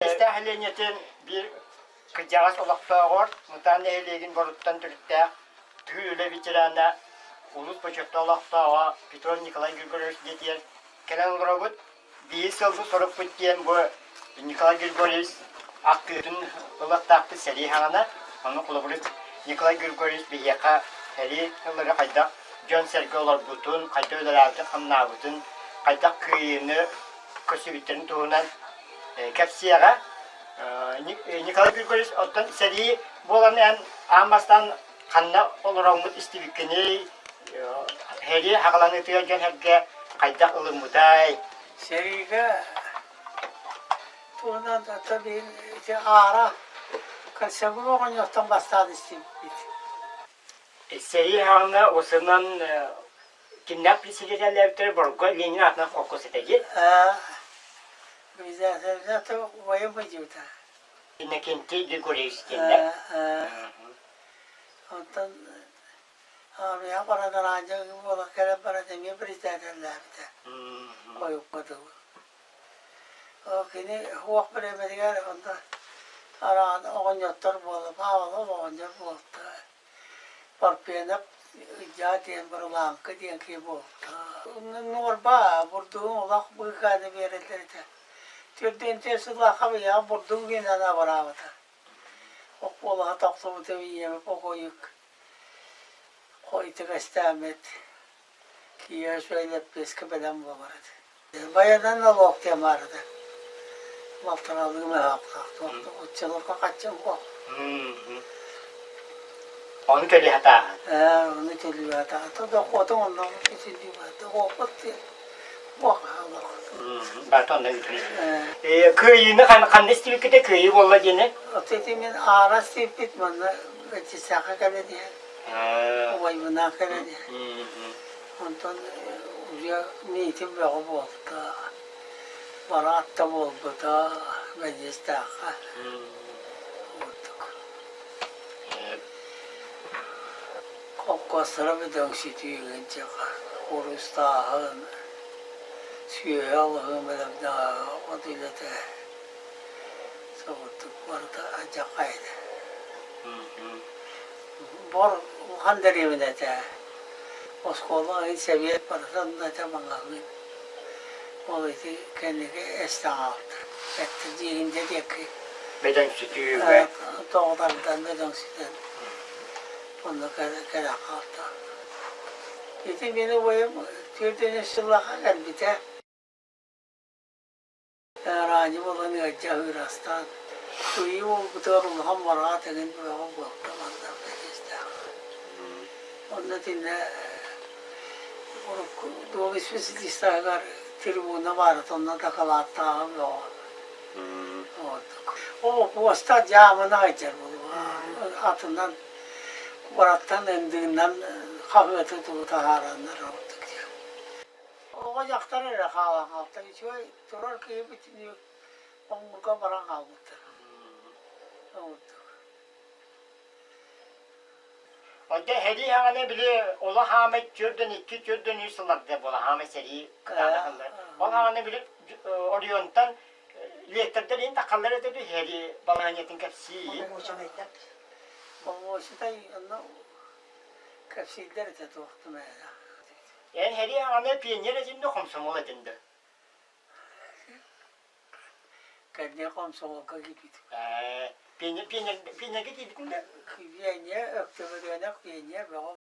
Истээх нэһилиэнньэтин биир кырдьаҕас олохтооҕор Мытаан нэһилиэгин боруттан төрүттээх тыыл үлэ ветерана, улуус бочуоттаах олохтооҕо Петров Николай Григорьевич дьиэтигэр кэлэн олоробут. Биир сылбыт сорукпут диэн бу Николай Григорьевич ахтыытын ылыахтаахпыт сэрии саҕана. Ону холобур Николай Григорьевич биһиэхэ сэрии сыллары хайдах дьон-сэргэ олорбутун, хайдах үлэлээбитин-хамнаабытын, хайдах кыайыыны көрсүбүттэрин туһунан кэпсиэҕэ. Николай Григорьевич, оттон сэрии буолан эн аан бастаан ханна олороҥҥут истибиккиний? Сэрии хаҕаланыытыгар дьон сэргэ хайдах ылыммытай? Сэриигэ туһунан ата биир ити аара кольцевой оҕонньортон бастаан истибиппит. Сэрии хаҕана осынан кимнээх председателлээбиттэрэ Борго Ленин аатынан холкуос этэ дии. Председатель убайым быдьыыта. Иннокентий Григорьевич диэннэр. Онтон аармыйаҕа баран араанньа буолан кэлэн баран эмиэ председателлээбитэ. Хойукка дылы. Кини уох бириэмэтигэр онно араан оҕонньоттор буола Павлов оҕонньор буолта. Парпенов Ыдьаа диэн Барылааҥка диэн киһи буолта. Нуорба бурдугун олох быыкааны биэрэллэр этэ. Төрдүөн сыллаахха быйаҕа бурдугу гинэн абыраабыта. Оскуолаҕа тохтубута ийэм покойук хойутук эстээммит киһи үчүгэй лэппиэскэ бэлэм буолар этэ. Байанан нолуок диэн баар этэ. Балтаралыы мөһөөхтөөх туох да оччолорго хаччым суох. Ону төлүү сатааһын. Ээ, ону төлүү сатаата. Дохуотуҥ онно итинник баар. Дохуоппут диэн суох олох. Барыта онно ыытыллар. Кыайыыны ханна истибиккитэ кыайыы буолла диэни? Ити мин аара истибиппит манна Бэтчисээххэ кэлэн иһэн. Убайбынаан кэлэн иһэн. Онтон уже миитин бөҕө буолта. Бараат да буолбута Бэлиэстээххэ. Курдук. Холкуостара бөдөҥсүтүүгүн дьаха куурустааһын, сүөһү алыһын бэлэмнээһин от үлэтэ соҕурдук барыта алдьархай этэ. Бор улахан дэриэбинэ этэ. Оскуола ыйын сэбиэт барыта онно этэ маҥаһыын. Ол ити кэнники эстэн хаалта. Эттэ дьиэһиндэ диэки Бөдөҥсүтүүгэ. Тоҕо тардан бөдөҥсүтэн онно кэлэн хаалта. Ити мин убайым 43 сыллаахха кэлбитэ. Араанньы буолан ыалдьа ыырастаан, кыайыы буолбутугар улахан бараат эҥин бөҕө буолта манна Бэдьиэстээх. Онно итиннэ урукку дуол специалистарыгар трибуна баара, онно дакылааттааҕа бөҕө. Ордук. Оо, буоста дьаамына сылдьар буолуо. Атынан куораттан ындыынан хаһыаты тугу таһаараннар ордук диэн. Оҕо дьахтар эрэ хаалан хаалта. Үчүгэй турар киһи бүтүннүү хомуурга баран хаалбыттар. Курдук. Онто сэрии хаҥана били олох хаамай 42, 43 сылларда буола хаамай сэрии кытаанах ыллар. Ол хаҥана били оройуонтан лектордар иһин таххаллар этэ дуу сэрии балаһыанньатын кэпсии. Боломуочунай онно кэпсииллэр этэ туох да мээнэ. Эн сэрии хаҥана пионер этин да комсомол этин да? Кэнники комсомолга киирбитим. Пионерга киирбитин да? Пионер, өктөбүрүөнэк пионер бөҕө.